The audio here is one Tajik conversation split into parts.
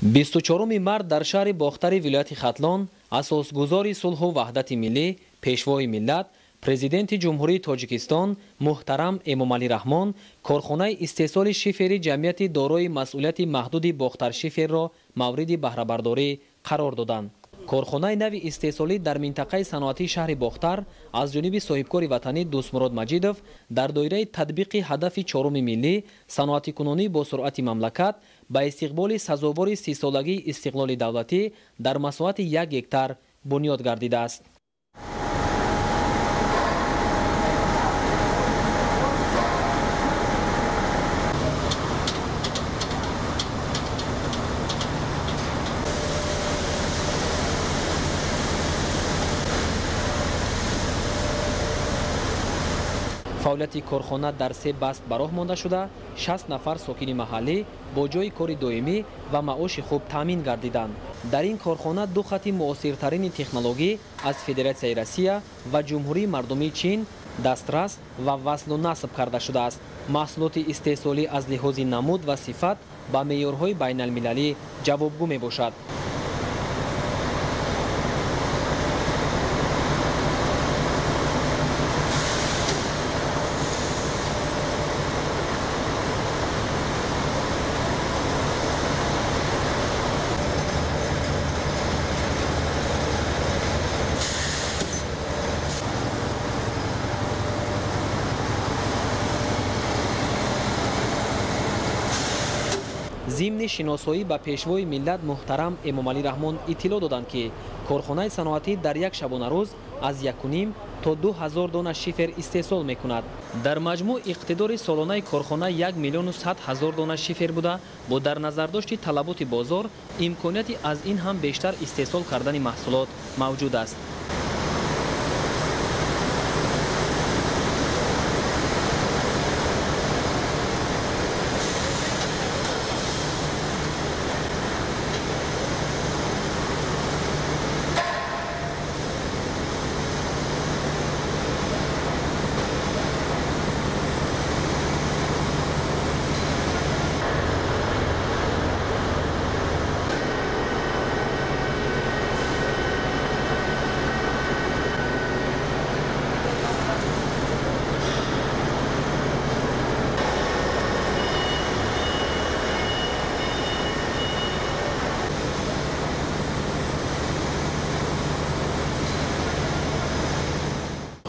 24 март дар шаҳри Бохтари вилояти Хатлон асосгузори сулҳу ваҳдати миллӣ, пешвои миллат, президенти Ҷумҳурии Тоҷикистон муҳтарам Эмомалӣ Раҳмон корхонаи истеҳсоли шифери ҷамъияти дорои масъулияти маҳдуди Бохтаршиферро мавриди баҳрабардорӣ қарор доданд. Корхонаи нави истеҳсолӣ дар минтақаи саноатии шаҳри Бохтар аз ҷониби соҳибкори ватанӣ Дӯстмурод Маҷидов дар доираи татбиқи ҳадафи чоруми миллӣ, саноатикунонӣ бо суръати мамлакат ба истиқболи сазовори 30-солагии истиқлоли давлатӣ дар масоҳати 1 гектар бунёд гардидааст. Фаъолияти корхона дар 3 баст ба роҳ монда шуда, 60 нафар сокини маҳаллӣ бо ҷойи кори доимӣ ва маоши хуб таъмин гардиданд. Дар ин корхона ду хати муосиртарини технологӣ аз Федератсияи Россия ва Ҷумҳурии Мардумии Чин дастрас ва васлу насб карда шудааст. Маҳсулоти истеҳсолӣ аз лиҳози намуд ва сифат ба меъёрҳои байналмилалӣ ҷавобгӯ мебошад. Зимни шиносоӣ ба пешвои миллат муҳтарам Эмомалӣ Раҳмон иттилоъ доданд, ки корхонаи саноатӣ дар як шабонарӯз аз 1,5 то 2000 дона шифер истеҳсол мекунад. Дар маҷмӯъ иқтидори солонаи корхона 1 100 000 дона шифер буда, бо дар назардошти талаботи бозор имконияти аз ин ҳам бештар истеҳсол кардани маҳсулот мавҷуд аст.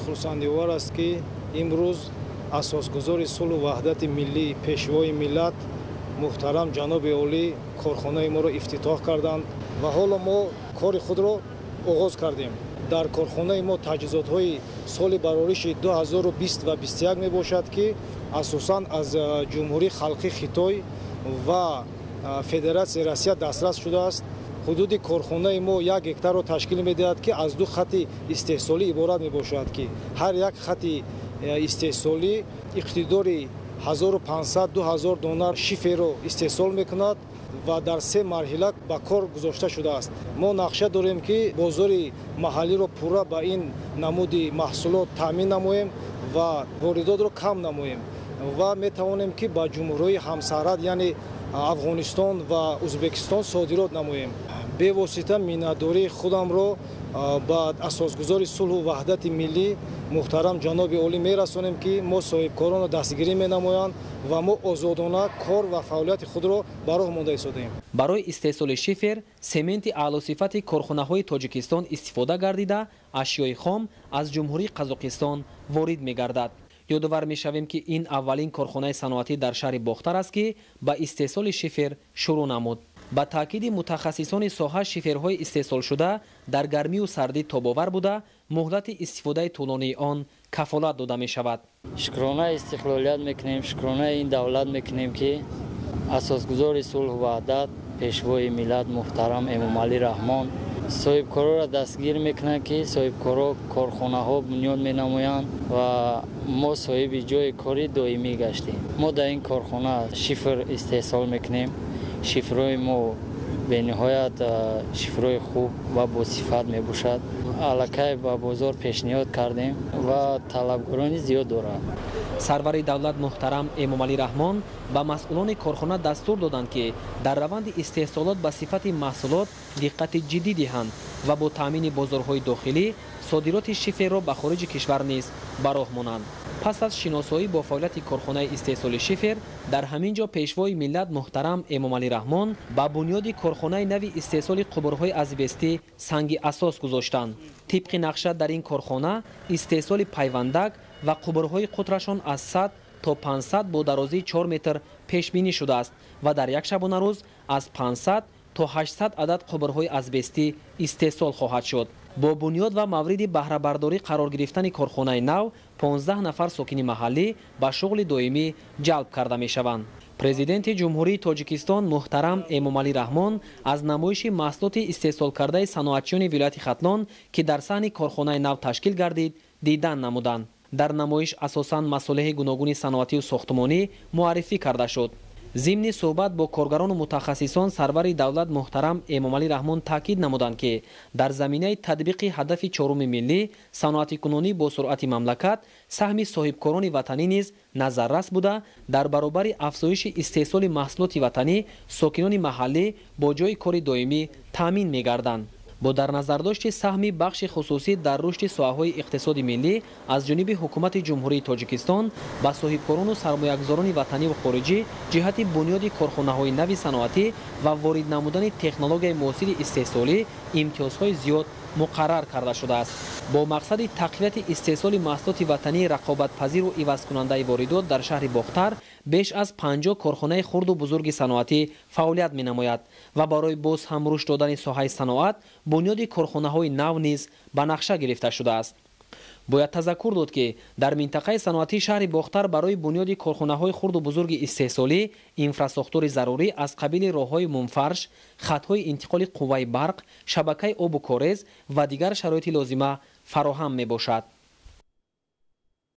Хурсандивор аст, ки имрӯз асосгузори сулҳу ваҳдати миллӣ, пешвои миллат муҳтарам ҷаноби олӣ корхонаи моро ифтитоҳ карданд ва ҳоло мо кори худро оғоз кардем. Дар корхонаи мо таҷҳизотҳои соли барориши 2020 ва 21 мебошад, ки асосан аз Ҷумҳурии Халқии Хитой ва Федератсияи Россия дастрас шудааст. Ҳудуди корхонаи мо 1 гектарро ташкил медиҳад, ки аз 2 хати истеҳсолӣ иборат мебошад, ки ҳар як хати истеҳсолӣ иқтидори 1500-2000 дона шиферро истеҳсол мекунад ва дар 3 марҳила ба кор гузошта шудааст. Мо нақша дорем, ки бозори маҳаллиро пурра ба ин намуди маҳсулот таъмин намоем ва воридотро кам намоем ва метавонем, ки ба ҷумҳуриҳои ҳамсарҳад, яъне Афғонистон ва Ӯзбекистон содирот намоем. Бевосита миннатдории худамро ба асосгузори сулҳу ваҳдати миллӣ муҳтарам ҷаноби олӣ мерасонем, ки мо соҳибкоронро дастгирӣ менамоянд ва мо озодона кор ва фаъолияти худро ба роҳ монда истодаем. Барои истеҳсоли шифер сементи аълосифати корхонаҳои Тоҷикистон истифода гардида, ашёи хом аз Ҷумҳурии Қазоқистон ворид мегардад. Ёдовар мешавем, ки ин аввалин корхонаи саноатӣ дар шаҳри Бохтар аст, ки ба истеҳсоли шифер шурӯъ намуд. Ба таъкиди мутахассисони соҳа, шиферҳои истеҳсолшуда дар гармию сардӣ тобовар буда, муҳлати истифодаи тӯлонии он кафолат дода мешавад. Шукронаи истиқлолият мекунем, шукронаи ин давлат мекунем, ки асосгузори сулҳу ваҳдат, пешвои миллат муҳтарам Эмомалӣ Раҳмон соҳибкороро дастгир мекунанд, ки соҳибкоро корхонаҳо бунёд менамоянд ва мо соҳиби ҷойи кори доимӣ гаштем. Мо дар ин корхона шифр истеҳсол мекунем. Шифрҳои мо бениҳоят шифрҳои хуб ва босифат мебошад. Аллакай ба бозор пешниҳод кардем ва талабгарони зиёд дорад. Сарвари давлат муҳтарам Эмомалӣ Раҳмон ба масъулони корхона дастур доданд, ки дар раванди истеҳсолот ба сифати маҳсулот диққати ҷиддӣ диҳанд ва бо таъмини бозорҳои дохилӣ содироти шиферро ба хориҷи кишвар низ ба роҳ монанд. Пас аз шиносоӣ бо фаъолияти корхонаи истеҳсоли шифер, дар ҳамин ҷо Пешвои миллат муҳтарам Эмомалӣ Раҳмон ба бунёди корхонаи нави истеҳсоли қубурҳои азбестӣ санги асос гузоштанд. Тибқи нақша, дар ин корхона истеҳсоли пайвандак ва қубурҳои қутрашон аз 100 то 500 бо дарозии 4 метр пешбинӣ шудааст ва дар як шабонарӯз аз 500 то 800 адад қубурҳои азбестӣ истеҳсол хоҳад шуд. Бо бунёд ва мавриди баҳрабардорӣ қарор гирифтани корхонаи нав 15 нафар сокини маҳаллӣ ба шуғли доимӣ ҷалб карда мешаванд. Президенти Ҷумҳурии Тоҷикистон муҳтарам Эмомалӣ Раҳмон аз намоиши маҳсулоти истеҳсолкардаи саноатчиёни вилояти Хатлон, ки дар саҳни корхонаи нав ташкил гардид, дидан намуданд. Дар намоиш асосан масолеҳи гуногуни саноатию сохтмонӣ муаррифӣ карда шуд. Зимни суҳбат бо коргарону мутахассисон сарвари давлат муҳтарам Эмомалӣ Раҳмон таъкид намуданд, ки дар заминаи татбиқи ҳадафи чоруми миллӣ, саноатикунонӣ бо суръати мамлакат, саҳми соҳибкорони ватанӣ низ назаррас буда, дар баробари афзоиши истеҳсоли маҳсулоти ватанӣ сокинони маҳаллӣ бо ҷойи кори доимӣ таъмин мегарданд. Бо дар назардошти саҳми бахши хусусӣ дар рушди соҳаҳои иқтисоди миллӣ аз ҷониби Ҳукумати Ҷумҳурии Тоҷикистон ба соҳибкорону сармоягузорони ватаниву хориҷӣ ҷиҳати бунёди корхонаҳои нави саноатӣ ва ворид намудани технологияи муосири истеҳсолӣ имтиёзҳои зиёд муқаррар карда шудааст. Бо мақсади тақвияти истеҳсоли маҳсулоти ватании рақобатпазиру ивазкунандаи воридот дар шаҳри Бохтар беш аз 50 корхонаи хурду бузурги саноатӣ фаъолият менамояд ва барои боз ҳам рушд додани соҳаи саноат бунёди корхонаҳои нав низ ба нақша гирифта шудааст. Бояд тазаккур дод, ки дар минтақаи саноатии шаҳри Бохтар барои бунёди корхонаҳои хурду бузурги истеҳсолӣ инфрасохтори зарурӣ аз қабили роҳҳои мунфарш, хатҳои интиқоли қувваи барқ, шабакаи обу корез ва дигар шароити лозима фароҳам мебошад.